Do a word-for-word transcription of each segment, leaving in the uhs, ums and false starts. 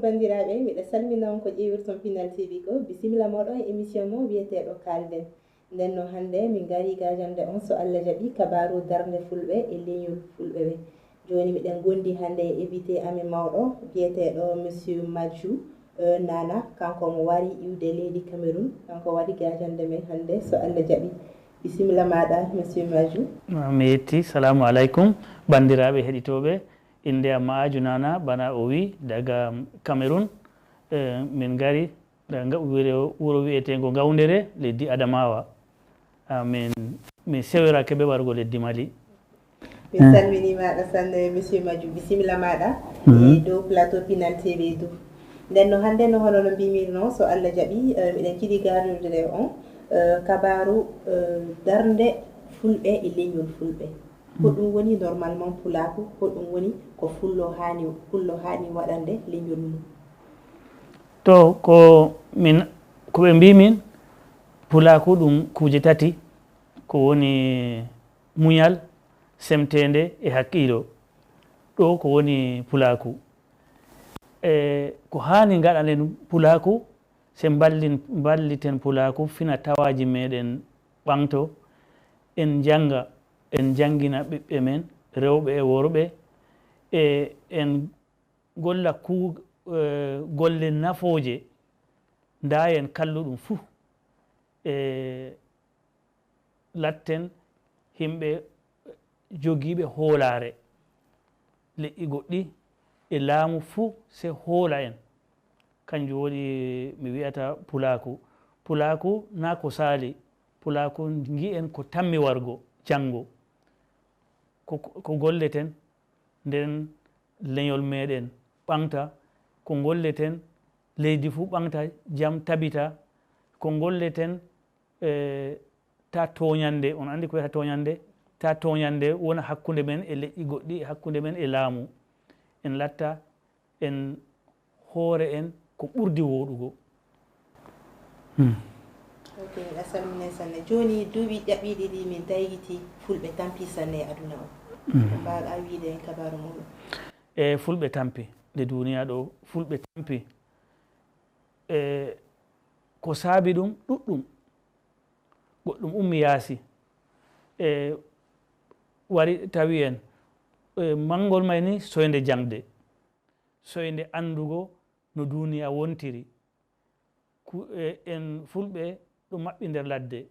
Banndiraaɓe, miɗo salmina on ko ƴeewirton Pinal T V ko. Bisimilla mooɗon e émission mo wiyeteeɗo Kaalden. Nden noon hannde min ngarii gaajande on, so Allah jaɓii, kabaaru darnde Fulɓe e leñol Fulɓe ɓe. Jooni miɗen ngondi hannde e invité amen mawɗo biyeteeɗo Monsieur Majju, eh, Nana, kanko mo wari iwde leydi Cameroun, kanko wari gaajande men hannde, so Allah jaɓii. Bisimilla maaɗa, Monsieur Majju. Mi yetti, salaamu aleykum, banndiraaɓe heɗitooɓe. Innde am Maaju Nana, bana o wi, daga Cameroun. Eh, min ngari daga nga-, wuro, wuro wiyeteengo Ngawndere, leddi Adamawa. Ah, min, min sewirake be wargo leddi Mali. Mi salmini maaɗa sanne, Monsieur Majju, bisimilla maaɗa e dow plateau Pinal T V du. Nden no hannde no hono no mbimir noon, so Allah jaɓi, eh, miɗen jiɗi gaarude on, eh, kabaaru, eh, darnde Fulɓe e leñol Fulɓe. Ko ɗum woni normalement pulaaku, ko ɗum woni ko fullo haani, pullo haani waɗande leñol mum. To ko min, ko ɓe mbii min, pulaaku ɗum kuuje tati, ko woni muñal, semteende e hakkiilo. Ɗo ko woni pulaaku. E ko haani ngaɗanen pulaaku, se mballin-, mballiten pulaaku fina tawaaji meɗen ɓaŋto, en njannga, en njanngina ɓiɓɓe men, rewɓe e worɓe, e en golla ku-, eh, golle nafooje, ndaayen kalluɗum fuu, e latten yimɓe jogiiɓe hoolaare. Leƴƴi goɗɗi e laamu fuu se hoola en. Kanjum woni mi wi'ata pulaaku. Pulaaku naa ko saali. Pulaaku ngi'en ko tammi wargo janngo. Ko, ko golleten nden leñol meɗen ɓaŋta, ko ngolleten leydi fuu ɓaŋta, jam tabita, ko ngolleten, eh, ta tooñannde, on anndi ko wiyata tooñannde, ta tooñannde wona hakkunde men e leƴƴi goɗɗi, e hakkunde men e laamu. En latta en hoore en ko ɓurdi wooɗugo. Hmm. Ok, a salmine sanne. Jooni duuɓi ɗaɓɓiiɗi ɗi min taygiti Fulɓe tampi sanne e aduna o. Hmm. Ko mbaawɗa wiide en kabaaru muɗum? E Fulɓe tampi, nde duniya ɗo Fulɓe tampi. E ko saabi ɗum ɗuɗɗum. Goɗɗum ummi yaasi. E wari tawi en, e manngol may ni soynde jaŋde. Soynde anndugo no duniya wontiri. Ku-, e, en Fulɓe ɗo maɓɓi nder ladde,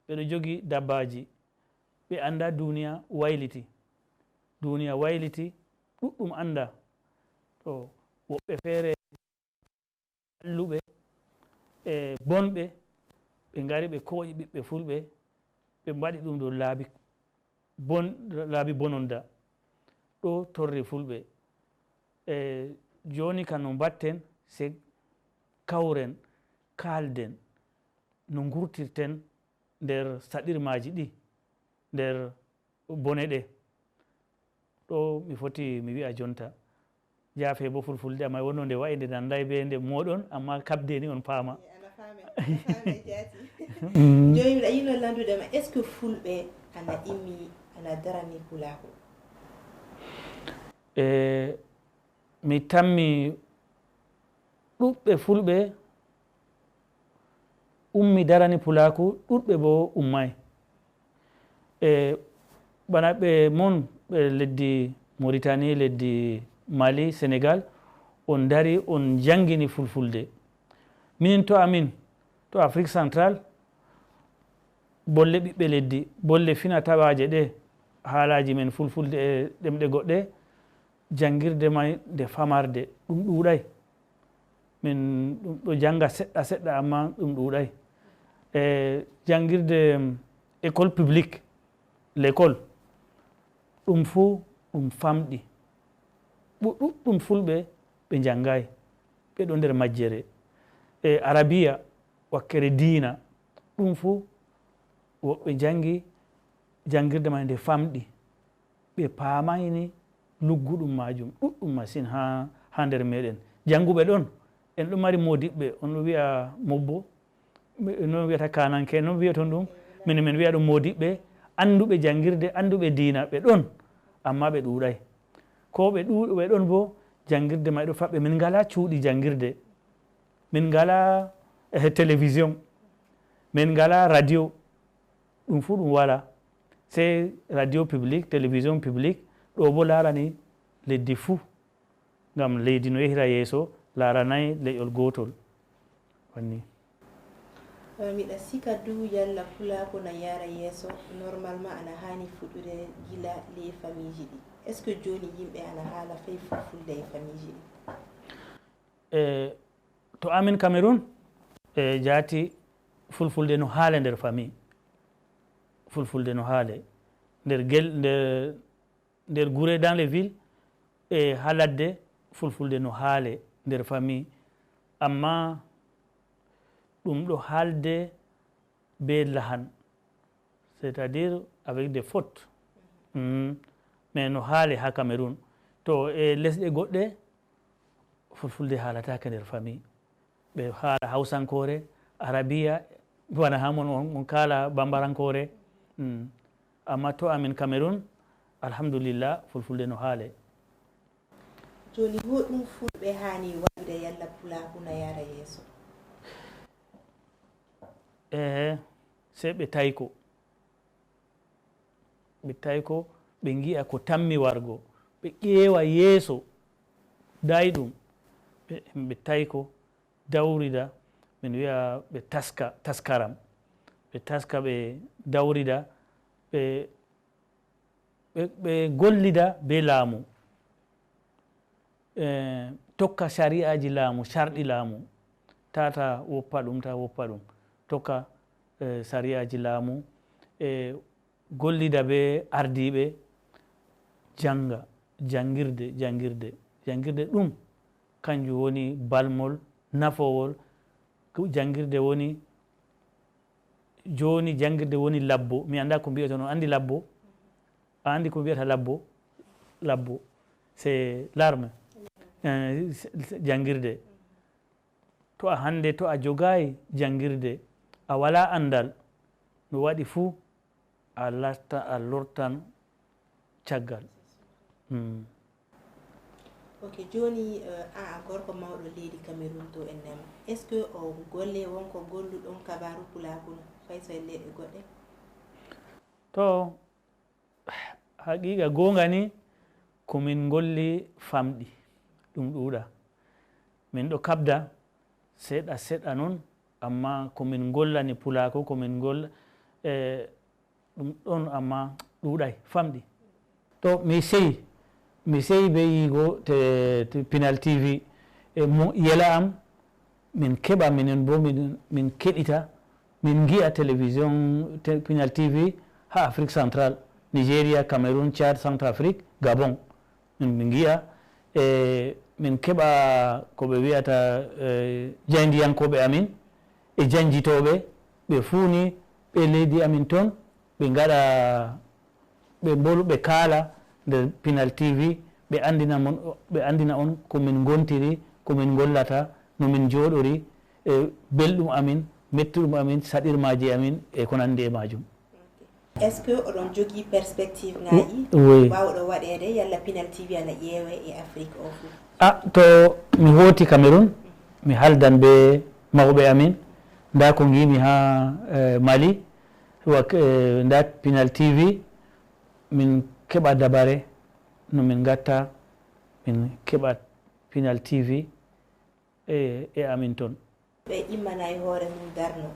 ɓe ɗo jogi dabbaaji, ɓe annda duniya wayliti. Duniya wayliti, ɗuɗɗum annda. To woɓɓe feere alluɓe e bonɓe, ɓe ngari ɓe kooƴi ɓiɓɓe Fulɓe, ɓe mbaɗi ɗum ɗo laabi bon-, laabi bononda. Ɗo torri Fulɓe. E jooni ka no mbaɗten, se kawren, kaalden, no ngurtirten nder saɗirmaaji ɗi, nder bone ɗe. Ɗo mi foti mi wi'a jonta. Jaafe bo fulfulde, amma wonno nde wa'i nde nanday be nde moɗon, amma kabde ni on paama. Eh, ana faame, ana faame jaati. Mm. Jooni miɗa yiɗno landude ma, est-ce que Fulɓe ana immi, ana darani Pulaaku? E, mi tammi ɗuɓɓe Fulɓe ummi darani Pulaaku, ɗuɗɓe bo ummay. E bana ɓe mon, ɓe leddi Mauritanie, leddi Mali, Senegal, on dari, on jangini Fulfulde. Minin to amin, to Afrique Centrale, bolle ɓiɓɓe leddi, bolle fina tawaaje ɗe, haalaaji men Fulfulde e ɗemɗe goɗɗe, janngirde may nde famarde, ɗum ɗuuɗay. Min ɗum ɗo jannga seɗɗa seɗɗa, amma ɗum ɗuuɗay. E janngirde, em, école publique, l'école, ɗum fuu ɗum famɗi. Ɓu-, ɗuɗɗum Fulɓe ɓe njanngaay, ɓe ɗo nder majjere. E Arabiya, wakkere diina, ɗum fuu woɓɓe njanngi, janngirde may nde famɗi. Ɓe paamayni lugguɗum maajum, ɗuɗɗum masin haa, haa nder meeɗen. Jannguɓe ɗon, en ɗo mari moodiɓɓe, on ɗo wi'a mobbo, ɓe, non wi'ata kaananke, non wi'aton ɗum, min, min wi'a ɗum moodiɓɓe, annduɓe janngirde, annduɓe diina, ɓe ɗon, ammaa ɓe ɗuuɗay. Ko ɓe ɗuu-, ɓe ɗon boo, janngirde ma eɗo faɓɓe. Min ngalaa cuuɗi janngirde. Min ngalaa, eh, télévision. Min ngalaa radio. Ɗum fuu ɗum walaa. Sey radio public, télévision public, ɗo boo laarani leddi fuu. Ngam leydi no yehira yeeso, laaranay leƴol gootol. Wanni. Eh, miɗa sika du yalla pulaaku na yaara yeeso, normalement ana haani fuɗude gila ley famiiji ɗi. Est-ce que jooni yimɓe ana haala fey fulfulde e famiiji ɗi? E to amin Cameroun, e jaati fulfulde no haale nder famille. Fulfulde no haale. Nder gel-, nder, nder gure dans les villes, e haa ladde fulfulde no haale nder famille. Amma ɗum ɗo haalde be lahan, c'est-à-dire avec des fautes. Mm. Mais no haale haa Cameroun. To e lesɗe goɗɗe, fulfulde haalataake nder famille. Ɓe haala hawsankoore, arabiya, bana haa mon on, on kaala bambarankoore. Mm. Amma to amin Cameroun, alhamdulillah, fulfulde no haale. Jooni, hoɗum fulɓe haani waɗude yalla pulaaku na yaara yeeso? Ehe, sey ɓe tayko. Ɓe tayko, ɓe ngi'a ko tammi wargo. Ɓe ƴeewa yeeso dayɗum. Ɓe, ɓe tayko, dawrida, min wi'a ɓe taska, taskaram. Ɓe taska, ɓe dawrida, ɓe, ɓe, ɓe gollida be laamu. Eh, tokka sari'aaji laamu, carɗi laamu. Taa, taa woppa ɗum, taa woppa ɗum. Tokka, eh, sari'aaji laamu. E gollida be ardiiɓe, jannga, janngirde, janngirde. Janngirde ɗum, kanjum woni balmol, nafoowol. Ko janngirde woni, jooni janngirde woni labbo. Mi anndaa ko mbi'oton, on anndi labbo? A anndi ko mbi'ata labbo? Labbo, c'est l'arme. Eh, c'est, c'est janngirde. To a hannde, to a jogaay janngirde, a walaa anndal, no waɗi fuu, a latta, a lortan caggal. Hmm. Ok, jooni, eh, an a gorko mawɗo leydi Cameroun to en nema. Est-ce que o golle won ko golluɗon kabaaru pulaaku no, fay so e leyɗe goɗɗe? To, haqiiqa goonga ni, ko min ngolli famɗi, ɗum ɗuuɗa. Min ɗo kaɓda seeɗa seeɗa non, amma ko min ngollani pulaaku, ko min ngolla, eh, ɗum ɗon, amma ɗuuɗay, famɗi. To mi seyi, mi seyi be yiigo te, te Pinal T V, e mo, yela am, min keɓa minen bo min, min keɗita, min ngi'a télévision, te, Pinal T V ha Afrique Centrale, Nigeria, Cameroun, Tchad, Centrafrique, Gabon. Min, min ngi'a, e min keɓa ko ɓe wi'ata, e, jaayndiyankooɓe amin, e janjitooɓe, ɓe fuu ni ɓe leydi amin ton, ɓe ngaɗa, ɓe mbolu, ɓe kaala nder Pinal T V, ɓe anndina mon, ɓe anndina on ko min ngontiri, ko min ngollata, no min njooɗori, e belɗum amin, mettuɗum amin, saɗirmaaji amin, e ko nanndi e maajum. Est-ce que oɗon jogii perspective ŋaaji Oui. Baawɗo waɗeede yalla Pinal T V ana ƴeewe e Afrique o fuu? Ah, to mi hooti Cameroun, mi haldan be mawɓe amin. Ndaa ko ngiimi haa, eh, Mali, wa-, eh, ndaa Pinal T V, min keɓa dabare no min ngatta, min keɓa Pinal T V e, e amin ton. Ɓe immanaay hoore mum darno,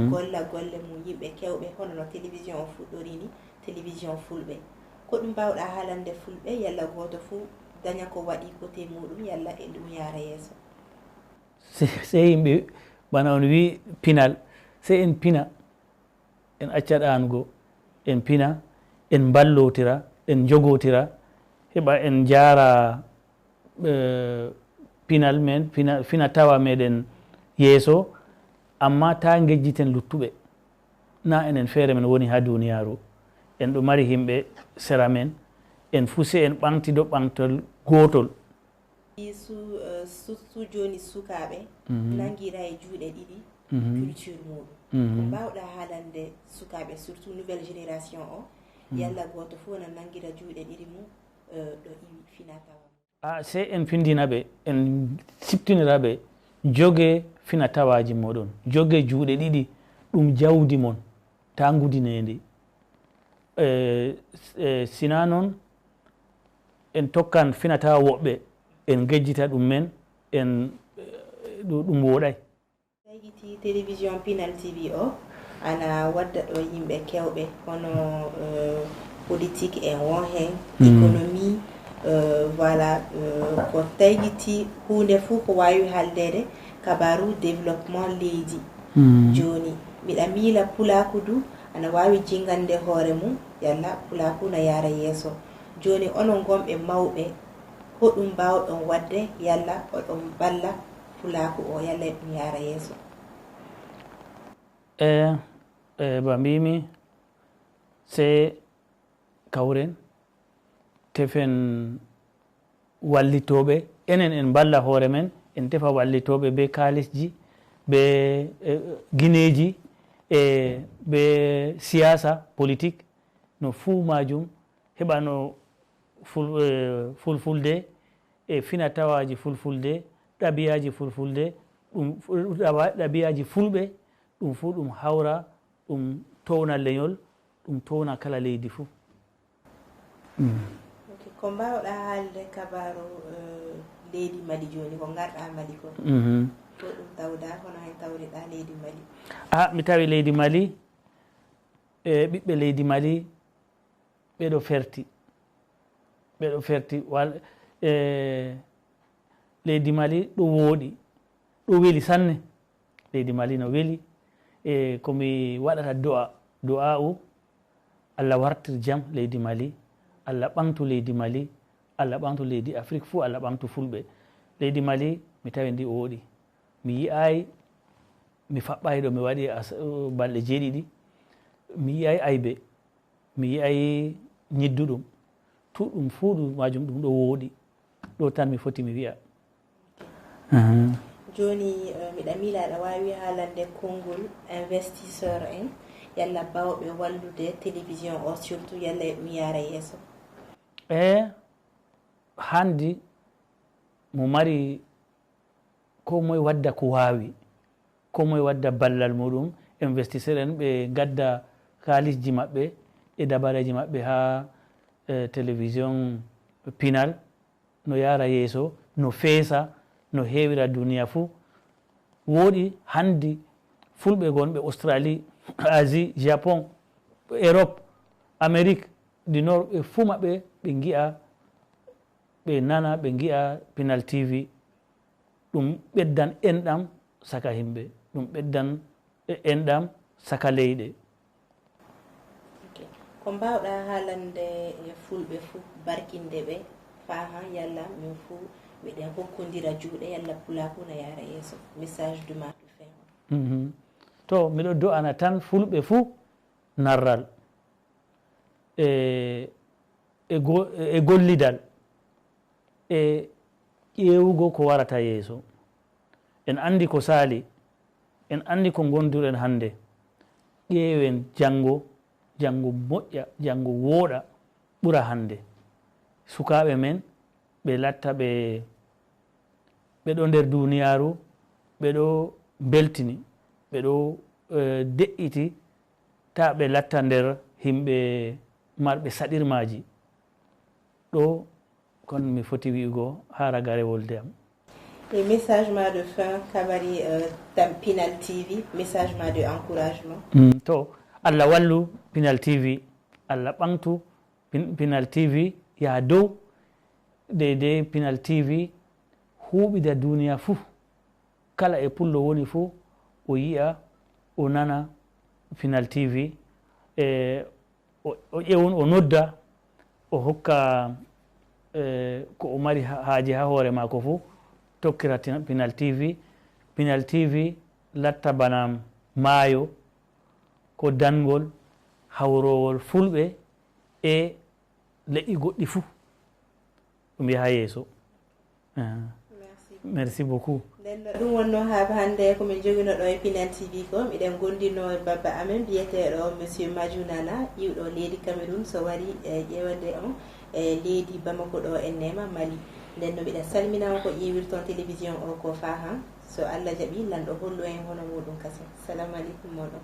golla golle mum yimɓe keewɓe, hono no télévision o fuɗɗori ni, télévision fulɓe. Ko ɗum mbaawɗaa haalande fulɓe, yalla gooto fuu daña ko waɗi côté muuɗum, yalla e ɗum yaara yeeso? Se, se yimɓe, bana on wi'i pinal, se en pina, en acca ɗaanugo, en pina, en mballotira, en njogotira, heɓa en njaara, eh, pinal men, fina, fina tawa meɗen yeeso, amma taa ngejjiten luttuɓe. Na enen feere men woni haa duniyaaru. En ɗo mari yimɓe sera men, en fuu se en ɓaŋti dow ɓaŋtol gootol. Su-, eh, surtout jooni sukaaɓe nangira e juuɗe ɗiɗi culture muuɗum. Ko mbaawɗaa haalande sukaaɓe, surtout nouvelle génération o, yalla gooto fof na nangira juuɗe ɗiɗi mum, eh, ɗo iwi fina tawa mum? A, sey en findina ɓe, en siftinira ɓe, jogee fina-tawaaji mooɗon, jogee juuɗe ɗiɗi, ɗum jawdi mon, taa ngudinee ndi. E, e, sinaa noon, en tokkan fina-tawa woɓɓe, en ngejjita ɗum men, en, e, ɗu-, ɗum wooɗay. Taygiti télévision Pinal T V o ana wadda ɗo yimɓe kewɓe, hono, eh, politique en won heen, économie, eh, voilà, eh, ko taygiti huunde fuu ko waawi haaldeede kabaaru développement leydi. Jooni, miɗa miila pulaaku du ana waawi jinngande hoore mum, yalla pulaaku na yaara yeeso. Jooni, onon ngonɓe mawɓe, hoɗum mbaawɗon waɗde yalla oɗon mballa pulaaku o yalla eɗum yaara yeeso? E, e, ba mbiimi, se kawren, tefen wallitooɓe, enen en mballa hoore men, en tefa wallitooɓe be kaalisji, be, e, gineeji, e be siyaasa, politik, no fuu maajum heɓano ful-, e, fulfulde, e fina-tawaaji fulfulde, ɗabiyaaji fulfulde, ɗum fu-, ɗaba-, ɗabiyaaji fulɓe, ɗum fuu ɗum hawra, ɗum towna leñol, ɗum towna kala leydi fuu. Mm. Ok, ko mbaawɗaa haalde kabaaru, eh, leydi Mali jooni, ko ngarɗaa Mali ko? Mhm. Ko ɗum tawɗaa, hono heen tawriɗaa leydi Mali? Ah, mi tawi leydi Mali, e ɓiɓɓe leydi Mali, ɓeɗo ferti. Ɓeɗo ferti. Wal-, e leydi Mali ɗo wooɗi, ɗo weli sanne. Leydi Mali no weli. E ko mi waɗata du'a, du'a u, Allah wartir jam leydi Mali, Allah ɓaŋtu leydi Mali, Allah ɓaŋtu leydi Afrik fuu, Allah ɓaŋtu fulɓe. Leydi Mali, mi tawi ndi wooɗi. Mi yi'aay, mi faɓɓaay ɗo mi waɗi as-, balɗe jeeɗiɗi. Mi yi'aay aybe. Mi yi'ay ñidduɗum. Tu ɗum fuu ɗum maajum ɗum ɗo wooɗi. Ɗo tan mi foti mi wi'a. Aha. Jooni, eh, miɗa miila aɗa waawi haalande konngol investisseur en, yalla baawɓe wallude télévision o surtout, yalla eɗum yaara yeeso? E handi mo mari Koo moye wadda ko waawi, koo moye wadda ballal muuɗum, investisseur en ɓe ngadda kaalisji maɓɓe e dabareeji maɓɓe haa, eh, télévision Pinal, no yaara yeeso, no feesa, no heewira duniya fuu. Wooɗi handi fulɓe gonɓe Australie, Asie, Japon, Europe, Amérique du Nord, ɓe fuu maɓɓe ɓe ngi'a, ɓe nana, ɓe ngi'a Pinal T V. Ɗum ɓeddan enɗam saka himɓe, ɗum ɓeddan e-, enɗam saka leyɗe. Ok. Ko mbaawɗaa haalande e fulɓe fuu, barkinde ɓe, faa han yalla min fuu miɗen hokkondira juuɗe, yalla Pulaaku na yaara yeeso? Message du mot de fin. Mhm. To, miɗo do'ana tan fulɓe fuu narral. E e go-, e gollidal, e ƴeewugo ko warata yeeso. En anndi ko saali, en anndi ko ngonduɗen hannde. Ƴeewen janngo, janngo moƴƴa, janngo wooɗa, ɓura hannde. Sukaaɓe men, ɓe latta ɓe, ɓe ɗo nder duuniyaaru, ɓe ɗo mbeltini, ɓe ɗo, eh, de'iti, taa ɓe latta nder himɓe marɓe saɗirmaaji. Ɗo kon mi foti wi'ugo haa ragare wolde am. E message ma de fin, kabari, euh, tam Pinal T V, message ma de encouragement. Mm, to, Allah wallu Pinal T V, Allah ɓaŋtu Pin-, Pinal T V yaha dow, deydey Pinal T V huuɓida duniya fuu. Kala e pullo woni fuu, o yi'a, o nana Pinal T V, e o, o ƴeewun, o nodda, o hokka, e, ko o mari ha-, haaje haa hoore maako fuu, tokkira Tina-, Pinal T V. Pinal T V latta bana maayo, ko danngol hawroowol fulɓe e leƴƴi goɗɗi fuu. Ɗum yaha yeeso. Ah. Merci. Merci beaucoup. Nden no ɗum wonno haa hannde ko min jogino ɗo e Pinal T V ko. Miɗen gondino e babba amen biyeteeɗo Monsieur Madiou Nana, iwɗo leydi Cameroun, so wari e ƴeewande on e leydi Bamako ɗo en Neema Mali. Nden no mbiɗa salmina on ko ƴeewirton télévision o ko faa han, so Allah jaɓi lanɗo hollu en hono muuɗum kasen. Salamu aleykum moɗon.